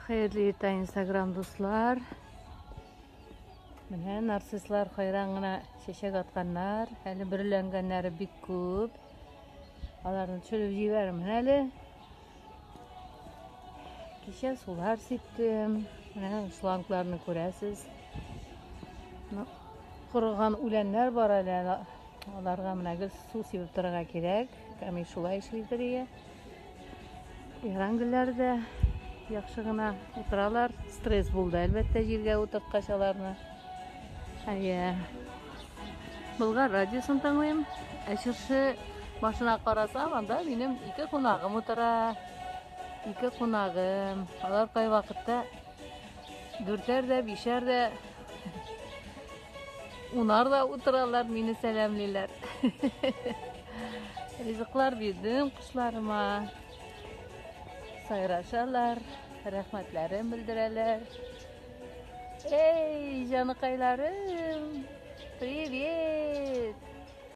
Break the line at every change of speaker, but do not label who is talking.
Хәерле иртә, Инстаграм дуслар. Менә нарцисслар хайран гына чәчәк атканнар. Әле бөреләнгәннәре бик күп. Аларны төшереп җибәрермен әле. Кичә сулар сиптем. Менә шлангларны күрәсез. Корыган үләннәр бар әле. Аларга менә гел су сибеп торырга кирәк. Камил шулай эшлидер ие. Иран гөлләре дә яхшы гына утыралар. Стресс булды, әлбәттә, җиргә утырткач аларны. Әйе. Болгар радиосын тыңлыйм. Ә чыршы башына карасам, анда минем ике кунагым утыра. Ике кунагым. Алар кайвакытта дүртәр дә, бишәр дә, унар да утыралар, мине сәламлиләр. Ризыклар бирдем кошларыма. Сайрашалар, рәхмәтләрен белдерәләр. Эй, җаныкайларым!